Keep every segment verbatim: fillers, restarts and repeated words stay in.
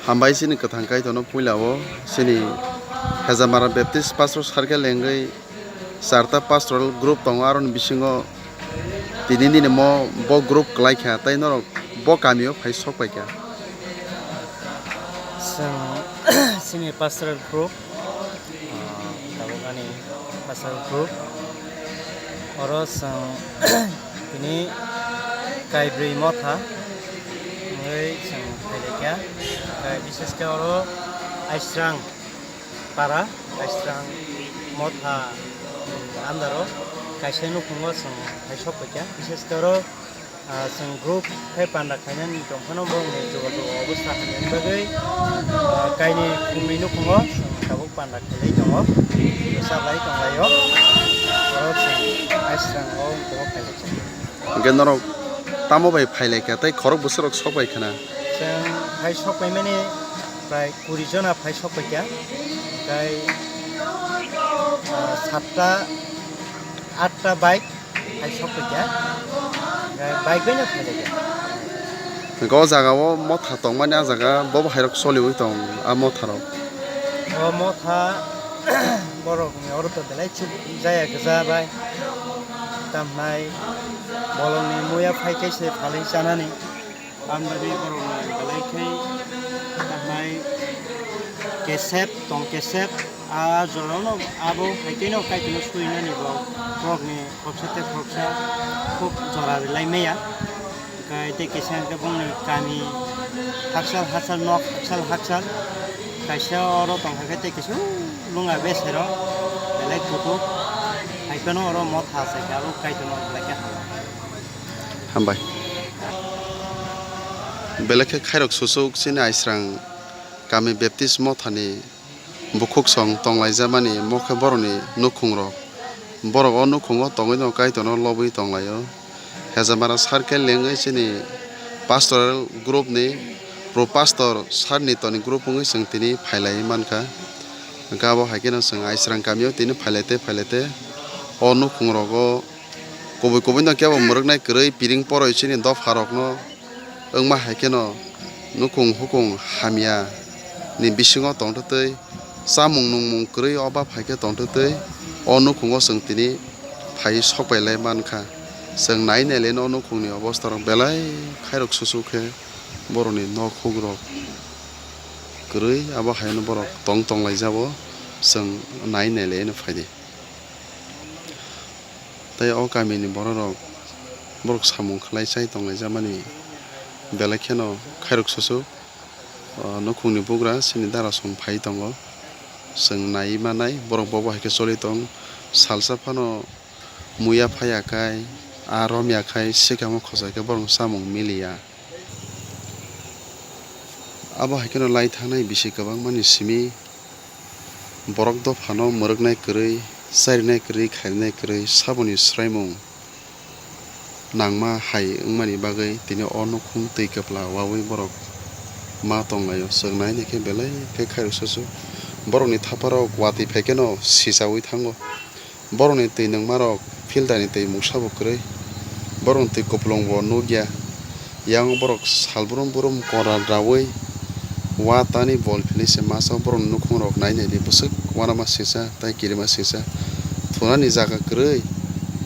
Hambai chini kwthang Kaitorno puila o chini Hejamara Baptist Pastoral Circle wngwi charta pastoral group tongo, aroni bisingo tini nini mo bo group kwlai kha tei norok bo kamio phai sok pai kha. Chwng chini pastoral group, ah, tabuk ani pastoral group. Oro chwng tini kaibrwi motha wngwi chwng phailaikha. Tei bishesh khe oro Aisrang para, Aisrang motha under o kaisa nukhungo chwng phai sok paikha. Bishesh khe oro Ah, chwng group khe panda khainani tongphano borokni jugal jugal obostha hamyani bagwi, ah, kainwi khumni nukhungo chwng tabuk panda khailai tongo, chaplai tonglaio. Oro chwng Aisrango ungkho khailai tongo. Hwnkhe norok tamo bai phailai kha tei khorok bwswk rok sok bai khna? Chwng hai sok paimani prai kuri jona phai sok paikha, tei, ah, satta atta bike hai sok paikha, tei bike bai no phailaikha. Hwnkhe o jaga o motha tongmani, a jaga bobo hairok choliwi tong a motha rok. O motha borok ni oro to belai chuk jaya kwja bai, tamnai bolong ni muya phai khe se phalwi chanani. Ang bagwi borokni belai khe tahai kesep tong kesep, a jorano abo hai kheno Kaitorno suinani bo borokni khoroksa tei khoroksa khub jora rilai maya. Hwnkhe tei kisa hwnkhe bongni kami hakchal hakchal, nok hakchal hakchal, kaisa oro tongkha khe tei kisa lwnga besero belai kutuk hai kheno oro motha achai khe abo Kaitorno belai khe hambai. Hambai. Belai khe khairok susuk chini Aisrang kami Baptist mothani bukhuksong tonglaijamani mo khe borokni nukhungrok. Borok o nukhungo tongwino Kaitorno lobwi tonglaio. Hejamara circle lengwi chini pastoral group ni pro pastor sir ni toni group wngwi chwng tini phailaiwi mankha. Hwnkhe abo hai kheno chwng Aisrang kamio tini phailai tei phailai tei o nukhungrogo Kubui kubui no kebo mwrwknai kwrwi piring poroi chini dopha rok no wngma hai kheno nukhung hukung hamya ni bisingo tongtwtwi chamung nungmung kwrwi o bap hai khe tongtwtwi o nukhungo chwng tini phaiwi sokpai lai mankha. Chwng nai nai le no nukhung ni obostha rok belai khairok susu khe borok ni nok huk rok kwrwi abo hai no borok tong tong lai jabo chwng nai nai le no phaidi. Tei o kamini bororok borok samung khlai chai tonglaijamani belai kheno khairok susu, o, nukhungni bugra chini dara song phai tongo. Chwng naiwi manai borok bobo hai khe choli tong. Salsa phano muya phaiya khai, a romya khai sikamo khochai khe borok samung miliya. Abo hai kheno lai thangnai bisi kwbangmani simi borok dophano mwrwknai kwrwi, charinai kwrwi, kharinai kwrwi, saboni swraimung nangma hai wngmani bagwi tini o nukhung twi kwpla wawi borok ma tonglaio. Chwng nai nai khe belai khe khairoksa su borokni thaparo watwi phai kheno sichawi thango. Borokni twi nungmarok filter ni twi mungsa bo kwrwi. Borokni twi kupulung bo nukya. Yang borok sal brum brum kora raui wa tani bol philwi se masa borokni nukhungrok nai nai di bwswk uanama singsa tei kirima singsa. Thunani jaga kwrwi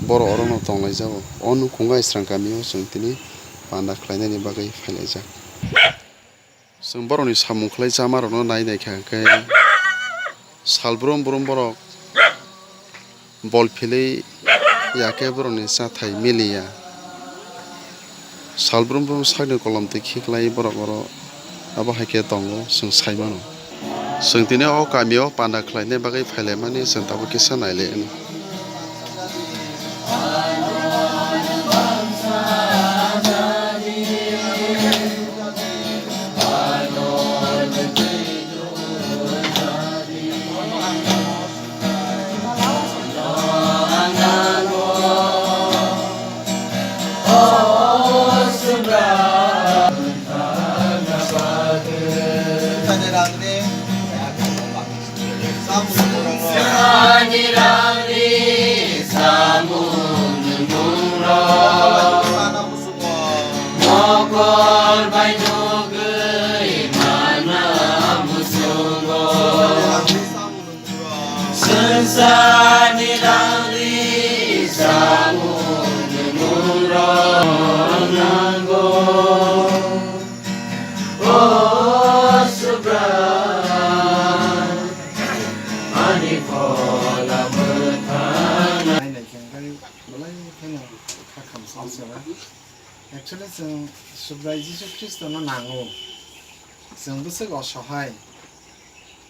borok orono tonglaijao. O nukhung bai srang kamio chwng tini panda khlainani bagwi phailaijak. Chwng borokni samung khlai chamarokno nai naikha hwnkhe sal brum brum borok bol philwi ya khe borokni chathai miliya. Sal brum brum sakni kolom twi khiklai borok oro abo hai khe tongo chwng sai mano. Chwng tini o kamio panda khlainai bagwi phailaimani chwng tabuk kisa nailai anw. Mokol bai nugwi mano. Sani langni samung mungrok nango. O Subrai, ani phola mwthangna. Nainai khe wngkha belai kheno kha khamsong seba. Actually, chwng Subrai Jisu Khristono nango. Chwng bwswk osohai.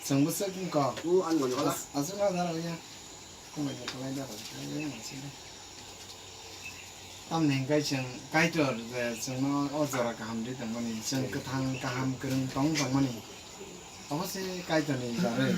Chwng bwswk wngkha. O, ang bono wala. As-, aswk no daro ya. Kumai ni kwlai daro. Ai, ai, ang sini. Tamni hwnkhe chwng Kaitor je chwngno o jora kaham ri tongmani, chwng kwthang kaham kwrwng tong tongmani. Obo se Kaitorni jarwi.